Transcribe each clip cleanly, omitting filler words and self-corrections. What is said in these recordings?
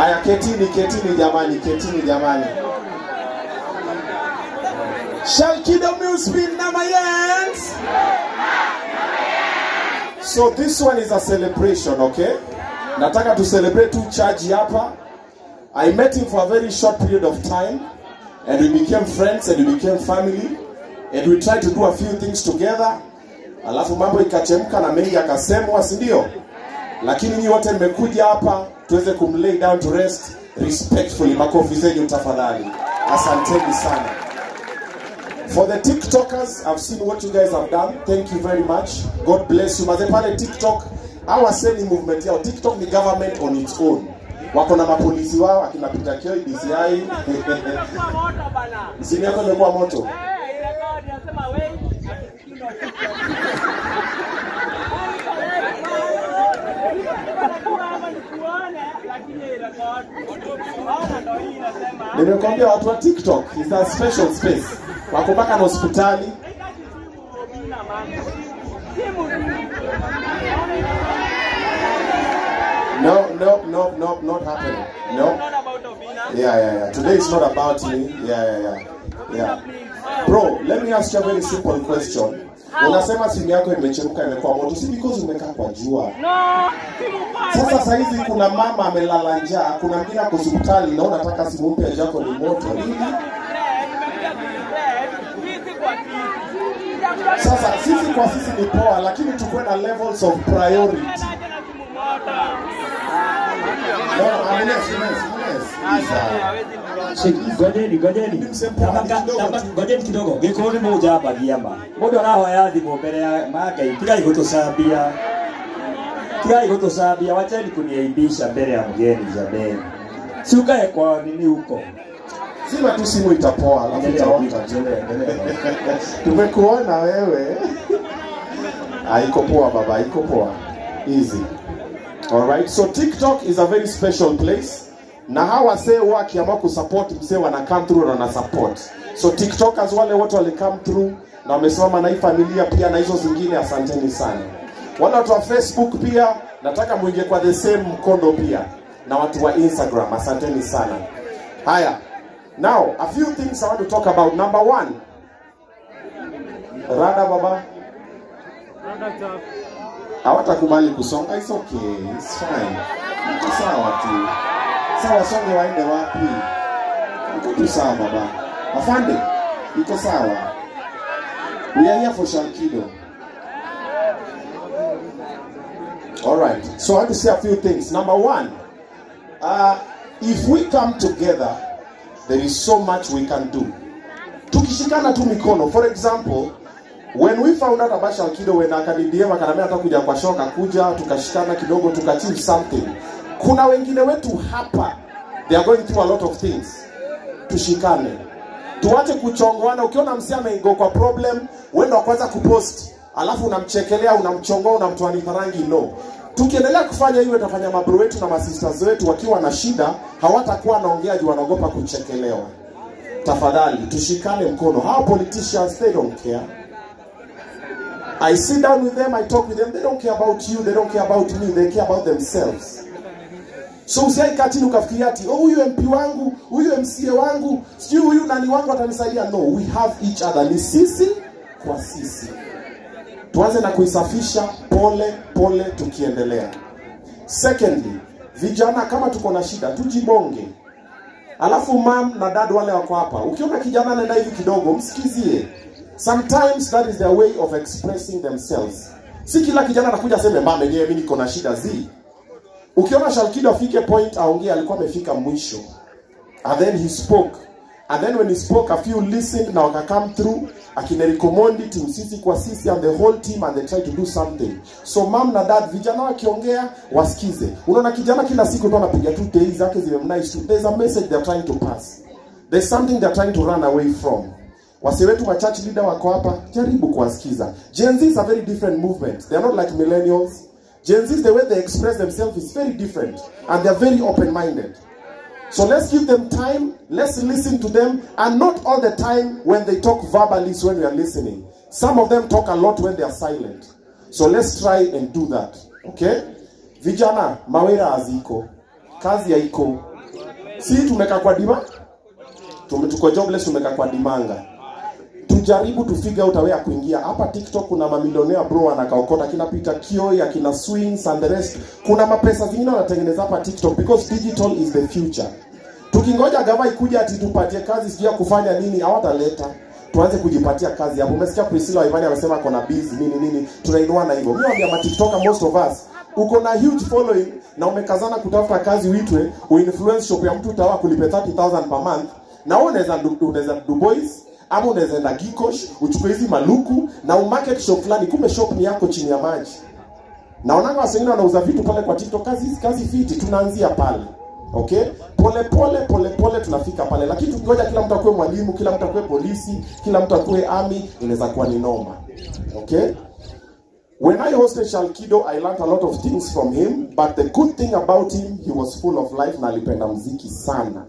Aya, ketini, ketini jamani, ketini jamani. Shalkido Music Namayans. So this one is a celebration, okay? Nataka to celebrate two charge hapa. I met him for a very short period of time and we became friends and we became family and we tried to do a few things together. Alafu mambo ikachemka na mengi akasemwa, si ndio? Lakini nyinyi wote mmekuja hapa tuweze kumlay down to rest respectfully. Makofi zenu tafadhali. Asanteni sana. For the TikTokers, I've seen what you guys have done. Thank you very much. God bless you. Maze pale TikTok, hawa seni movement yao. TikTok ni government on its own. Wako na mapolisi wao, akina Peter Kioi, DCI. Simu yako imekuwa moto. Nimekwambia watu wa TikTok is a special space. Wako mpaka na hospitali. No, no, no, no, not happening. No. Yeah. Today is not about me. Yeah. Bro, let me ask you a very simple question. Unasema simu yako imechemka imekuwa moto, si because umekaa kwa jua. No, Sasa saizi kuna mama amelala njaa, kuna mwingine ako hospitali na unataka simu mpya yako ni moto. Nini? Sasa sisi kwa sisi ni poa, lakini tukuwe na levels of priority. No, Agnes, Agnes, Agnes. Ngojeni, ngojeni. Ngojeni kidogo. Gĩkũyũ nĩ mũnjambagia ma. Mũndũ arahoya thimũ mbere ya ma Ngai. Tigai gũtũcambia. Tigai gũtũcambia. Wacheni kuniaibisha mbele ya mgeni jameni. Si ukae kwa nini huko? Sima tu simu itapoa, alafu itaota. Tumekuona wewe. Iko poa baba, iko poa. Easy. All right. So TikTok is a very special place. Na hawa wasee wakiamua kusupport msee wana come through na wana support. So TikTokers wale wote wali come through na wamesimama na hii familia pia na hizo zingine, asanteni sana. Wale watu wa Facebook pia nataka muingie kwa the same mkondo pia, na watu wa Instagram, asanteni sana. Haya. Now, a few things I want to talk about. Number one. Rada baba. Hawatakubali kusonga, it's okay, it's fine. Iko sawa tu. Sawa, songe waende wapi? Iko tu sawa baba. Afande, iko sawa. We are here for Shalkido. All right. So I want to say a few things. Number one, if we come together, there is so much we can do. Tukishikana tu mikono. For example, when we found out about Shalkido, when akaniDM akaniambia atakuja kwa shoka, kuja tukashikana kidogo tukachieve something. Kuna wengine wetu hapa, they are going through a lot of things. Tushikane. Tuache kuchongoana. Ukiona msee ameingia kwa problem, wewe ndio kwanza kupost, alafu unamchekelea, unamchongoa, unamtoa rangi. No. Tukiendelea kufanya hiyo, itafanya mabro wetu na masisters wetu wakiwa na shida hawatakuwa wanaongea juu wanaogopa kuchekelewa. Tafadhali tushikane mkono. How politicians, they don't care. I sit down with them, I talk with them, they don't care about you, they don't care about me, they care about themselves. So usiai katini ukafikiria ati, oh, huyu MP wangu, huyu MCA wangu, sijui huyu nani wangu atanisaidia. No, we have each other. Ni sisi kwa sisi. Tuanze na kuisafisha pole pole tukiendelea. Secondly, vijana kama tuko na shida, tujibonge. Alafu mam na dad wale wako hapa, ukiona kijana anaenda hivi kidogo, msikizie. Sometimes that is their way of expressing themselves. Si kila kijana anakuja aseme mama yenyewe mimi niko na shida zi. Ukiona Shalkido afike point aongee, alikuwa amefika mwisho. And then he spoke. And then when he spoke, a few listened na waka come through. Akina Eric Omondi, team sisi kwa sisi and the whole team, and they try to do something. So mom na dad, vijana wakiongea, wasikize. Unaona kijana kila siku tu anapiga tu days zake zimemnice tu. There's a message they're trying to pass. There's something they're trying to run away from. Wase wetu wa church leader wako hapa, jaribu kuwasikiza. Gen Z is a very different movement. They are not like millennials. Gen Z, the way they express themselves is very different. And they're very open-minded. So let's give them time, let's listen to them, and not all the time when they talk verbally is when we are listening. Some of them talk a lot when they are silent. So let's try and do that, okay? Vijana, mawera haziko, kazi haiko. Si tumekaa kwa dima? Tuko jobless, tumekaa kwa dimanga. Tujaribu to figure out a way ya kuingia. Hapa TikTok kuna mamilionea bro anakaokota kina Peter Kioi, akina Swings and the rest. Kuna mapesa zingine wanatengeneza hapa TikTok because digital is the future. Tukingoja gava ikuja ati tupatie kazi sijui ya kufanya nini, hawataleta. Tuanze kujipatia kazi hapo. Umesikia Priscilla Ivani amesema kuna biz nini nini, tunainuana hivyo. Mimi naambia ma-TikToker, most of us uko na huge following na umekazana kutafuta kazi uitwe, uinfluence shop ya mtu utawa kulipe 30,000 per month, na wewe unaweza do boys ama unaweza enda Gikosh uchukue hizi maluku na umarket shop fulani, kumbe shop ni yako chini ya maji. Naonanga watu wengine wanauza vitu pale kwa TikTok, kazi fiti, tunaanzia pale. Okay? Pole pole pole pole tunafika pale. Lakini tukingoja kila mtu akuwe mwalimu, kila mtu akuwe polisi, kila mtu akuwe army, inaweza kuwa ni noma. Okay? When I hosted Shalkido, I learned a lot of things from him, but the good thing about him, he was full of life na alipenda muziki sana.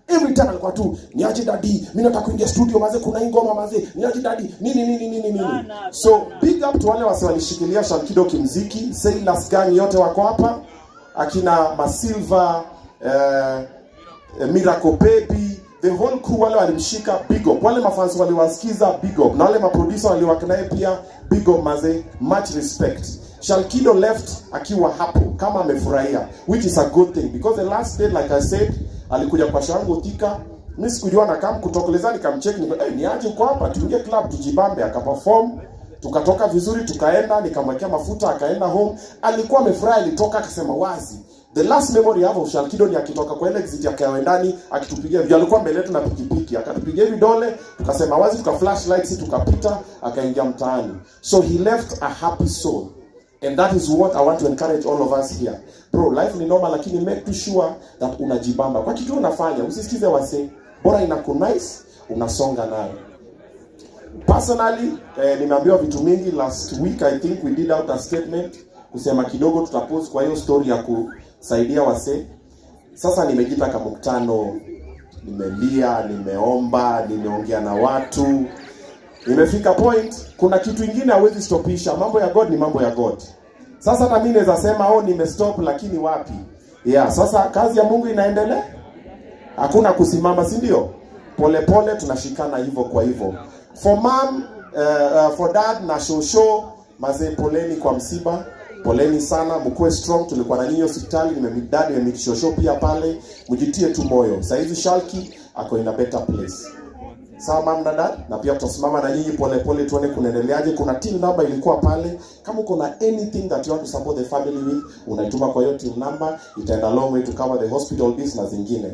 Every time alikuwa tu, niaje daddy, mimi nataka kuingia studio maze, kuna hii ngoma maze, niaje daddy, nini nini nini nini. So big up to wale walishikilia Shalkido kimziki, Sailors Gang yote wako hapa, akina Masilva, Miracle Baby, the whole crew wale walimshika, big up. Wale mafans waliwasikiza, big up. Na wale maproducer waliwork naye pia, big up maze, much respect. Shalkido left akiwa hapo kama amefurahia, which is a good thing because the last day, like I said, alikuja kwa shangu Thika, mimi sikujua na kam kutokeleza, nikamcheck niko, "Eh, niaje uko hapa, tuingie club tujibambe." Akaperform, tukatoka vizuri, tukaenda, nikamwekea mafuta, akaenda home. Alikuwa amefurahi, alitoka akasema wazi. The last memory I have of Shalkido ni akitoka kwa ile exit ya Kawendani akitupigia video, alikuwa mbele yetu na pikipiki, akatupigia vidole, tukasema wazi, tuka flashlights, tukapita, akaingia mtaani. So he left a happy soul. And that is what I want to encourage all of us here. Bro, life ni normal, lakini make to sure that unajibamba. Kwa kitu unafanya, usisikize wase, bora inaku nice, unasonga nayo. Personally, nimeambiwa vitu mingi last week. I think we did out a statement kusema kidogo tutapost kwa hiyo story ya kusaidia wase. Sasa nimejita kama mkutano, nimelia, nimeomba, nimeongea na watu. Nimefika point, kuna kitu ingine hawezi stopisha. Mambo ya God ni mambo ya God. Sasa na mimi naweza sema oh, nimestop, lakini wapi? Yeah, sasa kazi ya Mungu inaendelea. Hakuna kusimama, si ndio? Pole pole tunashikana hivyo kwa hivyo. For mom, for dad na shosho, mazee poleni kwa msiba. Poleni sana, mkuwe strong. Tulikuwa na nyinyi hospitali, nimemeet dad, nimemeet shosho pia pale. Mjitie tu moyo. Saizi Shalki ako in a better place. Sawa mom na dad, na pia tutasimama na nyinyi pole pole tuone kunaendeleaje. Kuna team number ilikuwa pale. Kama uko na anything that you want to support the family with, unaituma kwa hiyo team number, itaenda long way to cover the hospital bills na zingine.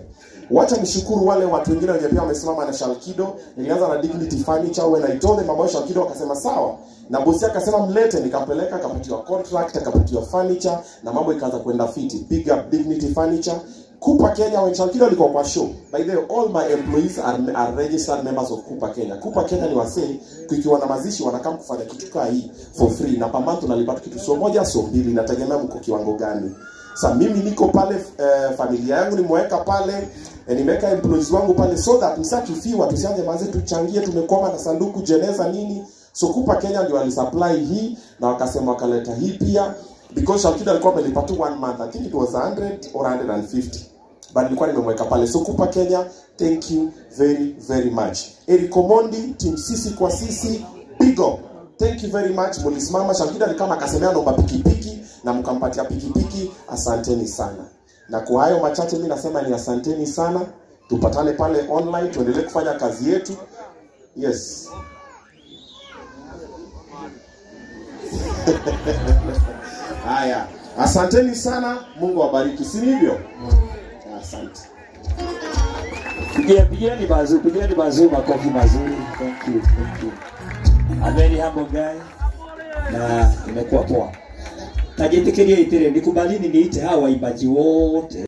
Wacha nishukuru wale watu wengine wenye pia wamesimama na Shalkido. Nilianza na Dignity Furniture, when I told them about Shalkido wakasema sawa. Na bosi akasema mlete, nikampeleka, akapatiwa contract, akapatiwa furniture na mambo ikaanza kwenda fiti. Big up Dignity Furniture. Kupa Kenya, when Shalkido alikuwa kwa show. By the way, all my employees are registered members of Kupa Kenya. Kupa Kenya ni wasee, kukiwa na mazishi wanakam kufanya kitu kaa hii for free. Na per month unalipa kitu so moja, so mbili, inategemea mko kiwango gani. Sa mimi niko pale, familia yangu nimeweka pale, nimeweka employees wangu pale so that msakifiwa tusianze manze tuchangie, tumekwama na sanduku jeneza nini. So Kupa Kenya ndio walisupply hii na wakasema wakaleta hii pia because Shalkido alikuwa amelipa tu 1 month. I think it was 100 or 150. But nilikuwa nimemweka pale. So Kupa Kenya, thank you very very much. Eric Omondi, team Sisi kwa Sisi, big up. Thank you very much. Mulisimama. Shalkido alikama akasemea naomba pikipiki na mkampatia pikipiki. Asanteni sana. Na kwa hayo machache mimi nasema ni asanteni sana. Tupatane pale online tuendelee kufanya kazi yetu. Yes. Haya, asanteni sana, Mungu awabariki, si hivyo? Asante. Pigeni mazuri, pigeni mazuri, makofi mazuri. Thank you, thank you. A very humble guy. Na imekuwa poa. Tajitikiria itire, nikubalini niite hawa waimbaji wote.